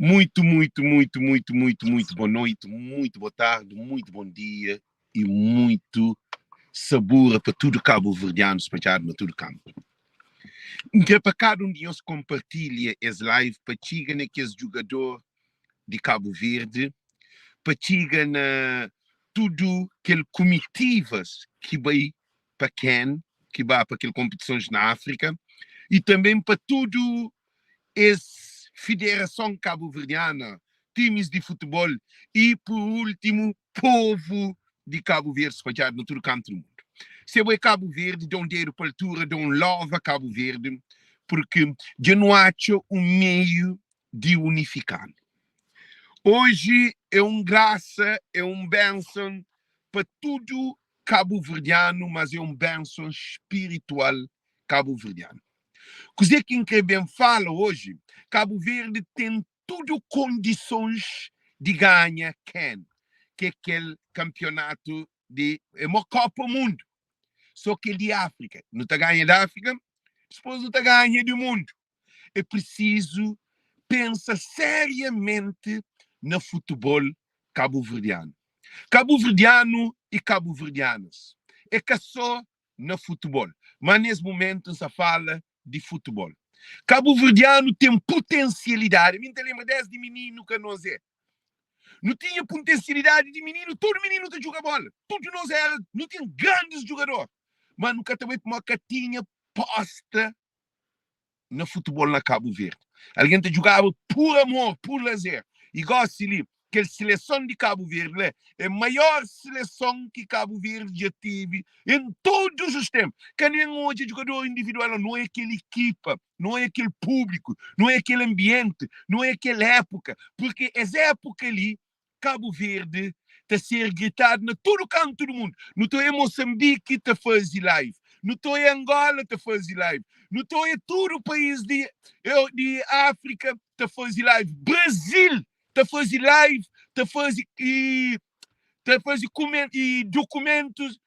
Muito, muito, muito, muito, muito, muito boa noite, muito boa tarde, muito bom dia e muito sabura pa tudo cabo-verdiano spadjadu na tudo kantu. N kre pa kada um di nhos kompartilha es live pa txiga na kes djugador di Cabo Verde, pa txiga na tudu kel kumitivas ki bai pa CAN, ki ba pa kel konpetisons na Áfrika, i tanben pa tudu es fiderason kabuverdiana, timis di futebol i, pur últimu, povu di Kabu Verdi spadjadu na tudu kantu di mundu. Se bo é Kabu Verdi, da un dedu pa altura, da un lova Kabu Verdi, purki dja nu atxa un meiu di unifikanu. Oji é un grasa, é un benson pa tudu kabuverdianu, mas é un benson spiritual kabuverdianu. Kuzê ki N krê ben fala oji, Kabu Verdi ten tudu kondisons di ganha CAN, ki é kel kanpionatu di, é mo Kopa Mundu, sô ki é di Áfrika. Nu ta ganha di Áfrika, dipôs nu ta ganha di mundu. É prisizu pensa seriamenti na futebol kabuverdianu. Kabuverdianu i kabuverdianas, é ka sô na futebol, má nes mumentu N sa fala di futebol. Kabuverdianu ten putensialidadi, mi N ta lenbra desdi mininu ka nos é, nu tinha puntensialidadi di mininu, tudu mininu ta djuga bola, tudu nos era, nu ten grandis djugador, má nu ka ta bai pamodi ka tinha posta na futebol na Kabu Verdi. Algen ta djugaba pur amor, pur lazer. I gosi li, kel seleson di Kabu Verdi la é maior seleson ki Kabu Verdi dja tevi en todos os tempos. Ka nen odja djugador individual, no é kel ekipa, no é kel públiku, no é kel anbienti, no é kel époka. Purki es époka li, Kabu Verdi ta ser gritadu na tudu kantu du mundu. Nu ta oia Moçambique ta fazi live, nu ta oia Angola ta fazi live, nu ta oia tudu país di di África ta fazi live, Brasil ta fazi live, ta fazi i ta fazi i dokumentus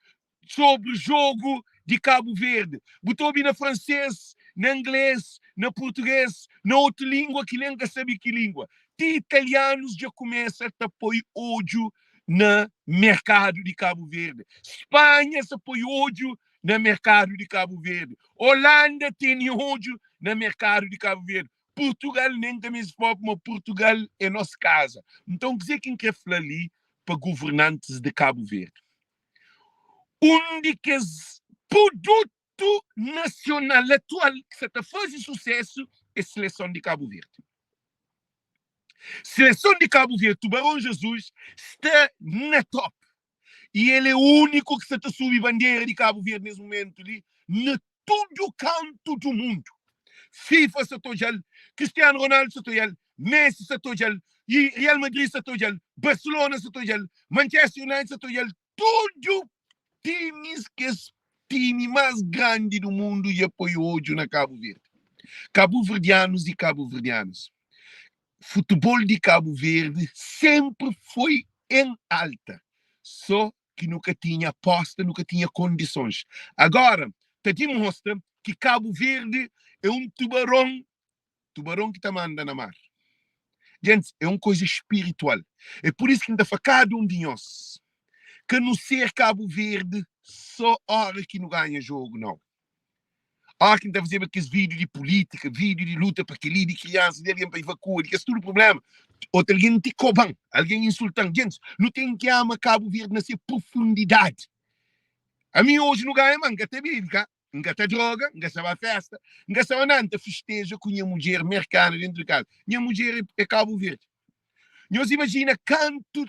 sobri jogu di Kabu Verdi. Bu ta obi na fransês, na inglês, na purtugês, na otu língua ki nen N ka sabe ki língua. Ti italianus dja kumesa ta poi odju na merkadu di Kabu Verdi. Spanha sa poi odju na merkadu di Kabu Verdi. Olanda tene odju na merkadu di Kabu Verdi. Purtugal nen ka meste fla ma Purtugal é nos kaza. Nton, kuzê ki N kre fla li pa governantis di Kabu Verdi? Un di kes produtu nasional atual ki sa ta faze susésu é seleson di Kabu Verdi. Seleson di Kabu Verdi, Tubarões Azuis, sta na top y el é úniku ki sa ta subi bandera di Kabu Verdi nes mumentu li na tudu kantu du mundu. FIFA sa ta odja-l, Cristiano Ronaldo sa ta odja-l, Messi sa ta odja-l, y Real Madrid sa ta odja-l, Barcelona sa ta odja-l, Manchester United sa ta odja-l, tudu timis, kes timi más grandi du mundu dja poi odju na Kabu Verdi. Kabuverdianus y kabuverdianas, futebol di Kabu Verdi sénpri foi en alta, sô ki nu ka tinha aposta, nu ka tinha kondisons. Agora, ta dimostra ki Kabu Verdi é un tubaron, tubaron ki ta manda na mar. Gentis, é un koza spiritual. É pur isu ki N ta fla kada un di nhos, ka nu ser Kabu Verdi sô óra ki nu ganha jogu, nau. Óra ki N ta fazeba kes vídiu di pulítika, vídiu di luta pa kel-li, di kriansa, di algen pa ivakua, di kes tudu prubléma, otu algen ti koba-m, algen insulta-m. Gentis, nu ten ki ama Kabu Verdi na se profundidadi. Ami oji nu ganha, ma N ka ta bebe, ka? N ka ta droga, N ka sta ba fésta, N ka sta ba nada. N ta festeja ku nha mudjer merkana déntu di kaza. Nha mudjer é Kabu Verdi. Nhos imajina kantu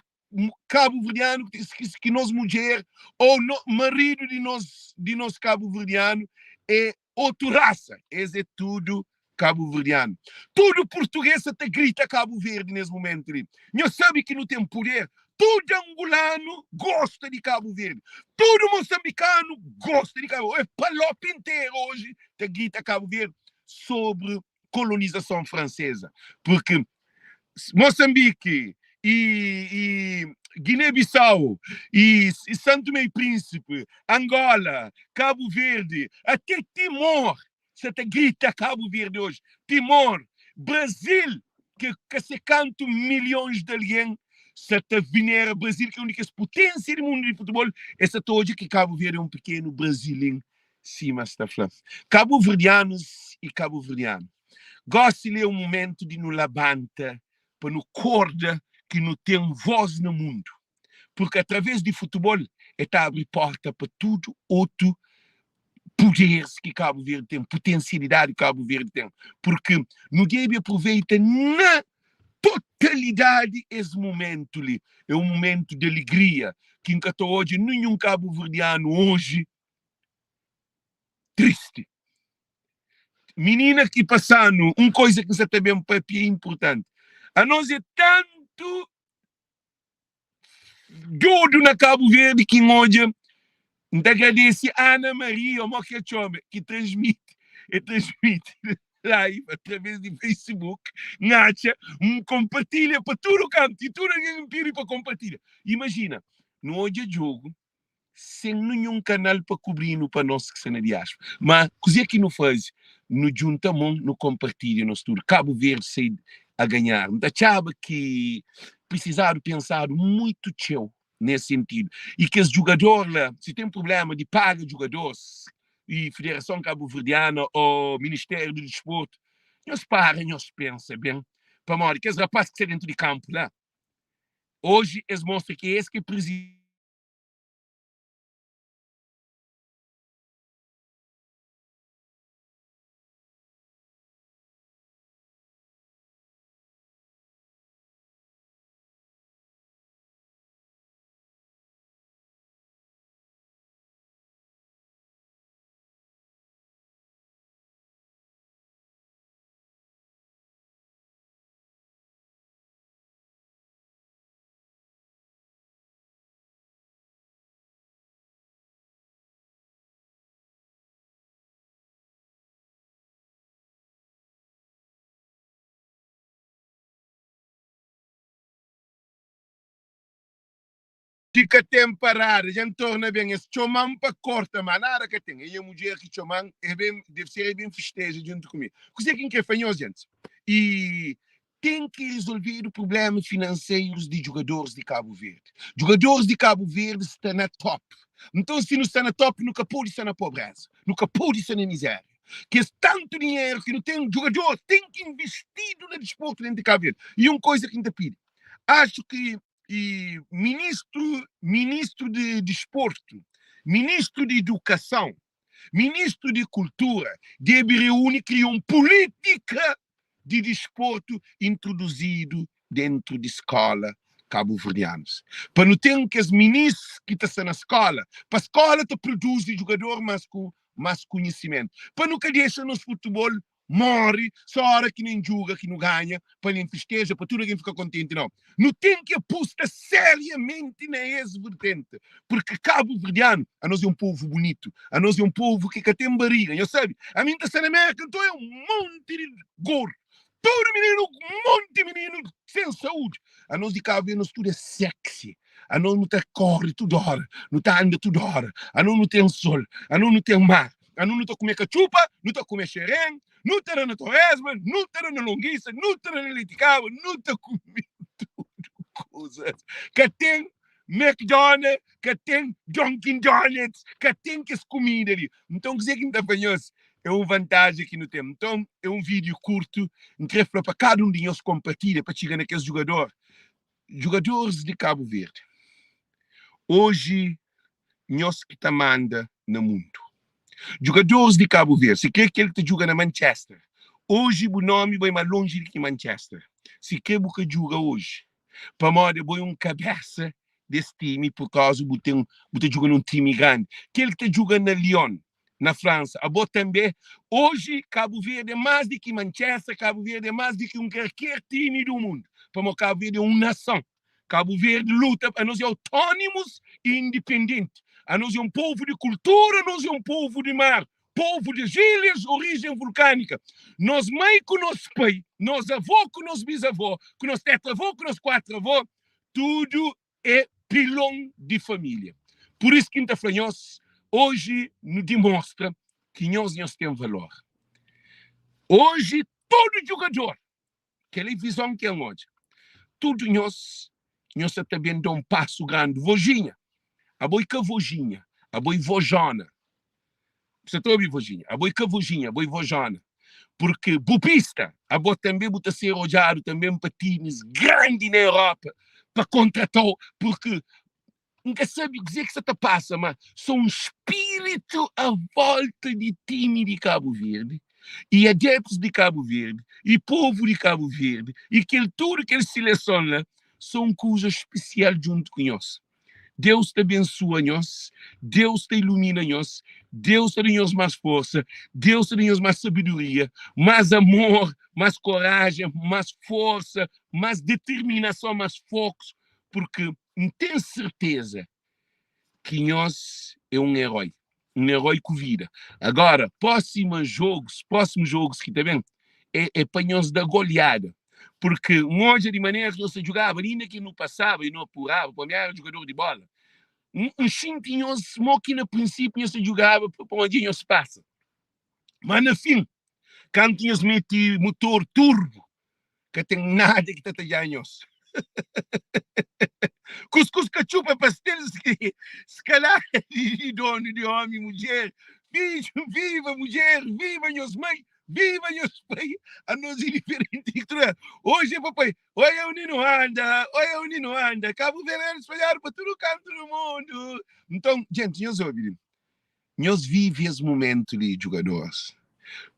kabuverdianu ki nos mudjer ou no, maridu di nos di nos kabuverdianu é otu rasa, es é tudu kabuverdianu. Tudu português sa ta grita Kabu Verdi nes mumentu li. Nhos sabe ki nu ten puder. Tudu angulanu gosta di Kabu Verdi. Tudu moçambikanu gosta di Kabu Verdi. É Palop interu oji ta grita Kabu Verdi sobri kolonizason franseza. Purki Moçambique e, e Guiné-Bissau e, e Santo Tomé e Príncipe, Angola, Cabo Verde, até Timor, sa ta grita Cabo Verde hoje. Timor, Brasil. Ke ka se kantu milhons di algen sa ta venera Brazil, ki é un di kes puténsia di mundu di futebol, es sa ta odja ki Kabu Verdi é un pikenu Brazilin, sima es ta fla. Kabuverdianus y kabuverdianu, gósi li é un mumentu di nu labanta pa nu korda ki nu ten vós na mundu, purki através di futebol el ta abri porta pa tudu otu puderis ki Kabu Verdi ten, putensialidadi ki Kabu Verdi ten, purki nu debe aproveita na totalidadi es mumentu li. É un mumentu di alegria ki N ka ta odja ninhun kabuverdianu oji tristi. Minina ki pasa-nu un koza ki N sa ta ben papia é inpurtanti. Anos é tantu dodu na Kabu Verdi ki N odja, N ta agradese Ana Maria, ô mo ki el txoma, ki transmiti, el transmiti live através di Facebook, N atxa, N konpartilha pa tudu kantu i tudu algen N pidi pa konpartilha. Imajina, nu odja djogu sen ninhun kanal pa kubri-nu pa nos ki sta na diáspora. Má kuzê ki nu faze? Nu djunta mon, nu konpartilha nos tudu. Kabu Verdi sai a ganhar. N ta atxaba ki prisizadu pensadu mutu txeu nes sentidu. I kes djugador la, si ten prubléma di paga djugadors, i Federason Kabuverdiana ô Ministériu di Disportu, nhos para nhos pensa ben, pamodi kes rapás ki sta dentu di kanpu la, oji es mostra ki é es ki é prizidenti. Ti ka ten parada, dja N torna ben. Es txoma-m pa korta, má nada ka ten. É nha mudjer ki txoma-m, e ben, debe ser e ben festeja djuntu ku mi. Kuzê ki N krê fla nhos, gentis? E Ten ki resolvedu prublema finanseirus di djugadoris di Kabu Verdi. Djugadoris di Kabu Verdi sta na top. Nton si nu sta na top nu ka podi sta na pobreza, nu ka podi sta na mizeria. Kes tantu dinheru ki nu ten, djugador ten ki investidu na disportu dentu di Kabu Verdi. I un koisa ki N ta pidi, axu ki i ministru, ministru di disportu, ministru di idukason, Ministru di Kultura debe reúni kria un pulítika di disportu introduzidu dentru di skola kabuverdianus. Pa nu ten kes minis ki ta sta na skola, pa skola ta produzi djugador mas ku mas kunhisimentu. Pa nu ka dexa nos futibol móre só óra ki nen djuga ki nu ganha pa nen festeja pa tudu algen fika kontenti nau nu ten ki apusta seriamenti na es vertenti purki kabuverdianu anos é un povu bunitu anos é un povu ki ka ten bariga nhos sabe ami N ta sta na Merka nton é un monti di gordu tudu mininu monti mininu sen saúdi anos di Kabu Verdi nos tudu é sexy anos nu ta kóre tudu óra nu ta anda tudu óra anos nu ten sol anos nu ten mar Anu nu ta kume katxupa, nu ta kume xerén, nu ta da na toresma, nu ta da na longisa, nu ta da na leti kabra, nu ta kume tudu kuzas. Ka ten McDonald's, ka ten Dunkin Donuts, ka ten kes kumida li. Nton kuzê ki N ta fla nhos é un vantaji ki nu ten. Nton é un vídiu kurtu, N krê fla pa kada un di nhos konpartilha pa txiga na kes jugador, jugadoris di Kabu Verdi. Oji nhos ki ta manda na mundu. Djugadoris di Kabu Verdi, si kre kel ki ta djuga na Manchester, oji bu nomi bai ma lonji di ki Manchester, si kre bu ka djuga oji, pamodi abo é un kabesa des timi pur kauza bu ten bu ta djuga na un timi grandi. Kel ki ta djuga na Lyon, na Fransa, abo tanbe. Oji Kabu Verdi é mas di ki Manchester, Kabu Verdi é mas di ki un kalker timi du mundu, pamodi Kabu Verdi é un nason. Kabu Verdi luta, anos é autónimus y indipendenti. Anos é un povu di kultura, anos é un povu di mar, povu di ilhas, orijen vulkánika. Nos mai ku nos pai, nos avó ku nos bizavó, ku nos tetravó ku nos kuatravó, tudu é pilon di família. Pur isu ki N ta fla nhos, oji nu dimostra ki nhos, nhos ten valor. Oji tudu djugador. Kel é vizon ki N odja. Tudu nhos, nhos sa ta ben da un pasu grandi. Vojinha, abo i ka vojinha, abo i vojona. Bu sa ta obi, vojinha? Abo i ka vojinha, abo i vojona. Purki bu pista, abo tanbe bu ta ser odjadu tanbe pa timis grandi na Europa pa kontrata-u, purki N ka sabe kuzê ki sa ta pasa, ma so un spiritu a volta di timi di Kabu Verdi i adeptus di Kabu Verdi i povu di Kabu Verdi i kel tudu kel sileson la so un kuza spesial djuntu ku nhos. Deus ta bensua nhos, Deus ta ilumina nhos, Deus ta da nhos más forsa, Deus ta da nhos más sabedoria, más amor, más korajen, más forsa, más determinason, más fokus, purki N ten serteza ki nhos é un eroi, un eroi ku vida. Agora, próxima jogos, próximos jogos ki ta ben, é, é pa nhos da goleada. Porque N odja di manera ki nhos ta jugaba, inda ki nu pasaba i nu apuraba, pa mi era jugador di bola, N, N xinti nhos mo ki na prinsípiu nhos ta jugaba pa pamodi dja nhos pasa. Má na fin, kantu nhos mete mutor turbu, Ka ten nada ki ta tadja nhos. Kuskus katxupa pastel skalar di donu di omi mudjer fidju viva mudjer viva nhos mai viva nhos pai anos e diferenti di tudu oji é papai oia undi nu anda oia undi nu anda kabu verderu spalhadu pa tudu kantu di mundu nton jenti nhos obi li Nhos vive es mumentu li djugadoras,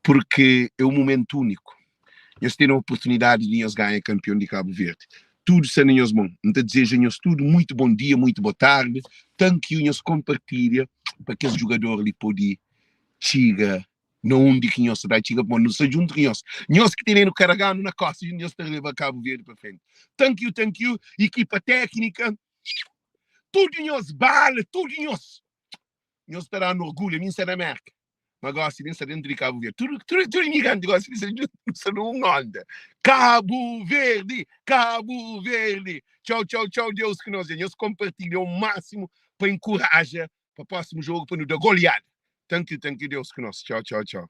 purki é un mumentu úniku. Nhos ten oportunidadi di nhos ganha kanpion di Kabu Verdi. Tudu sta na nhos mon. N ta dizeja nhos tudu muitu bon dia, muitu bo tardi. Thank you, nhos konpartilha pa kes djugador li podi txiga na undi ki nhos sta ta txiga, pamodi nu sta djuntu ku nhos. Nhos ki tenenu karaganu na kosta, nhos ta leba Kabu Verdi pa frenti. Thank you, thank you, ekipa téknika, tudu nhos bala, tudu nhos. Nhos ta da-nu orgulhu. Ami N sta na Mérka, ma gósi li N sta déntu di Kabu Verdi. Tudu, tudu, tudu imigranti gósi li sta djuntu, nu sta na un onda. Kabu Verdi! Kabu Verdi! Txau, txau, txau. Deus ku nos. Dja nhos konpartilha o másimu pa inkuraja pa prósimu jogu pa nu da goleada. Thank you, thank you. Deus ku nos. Txau, txau, txau.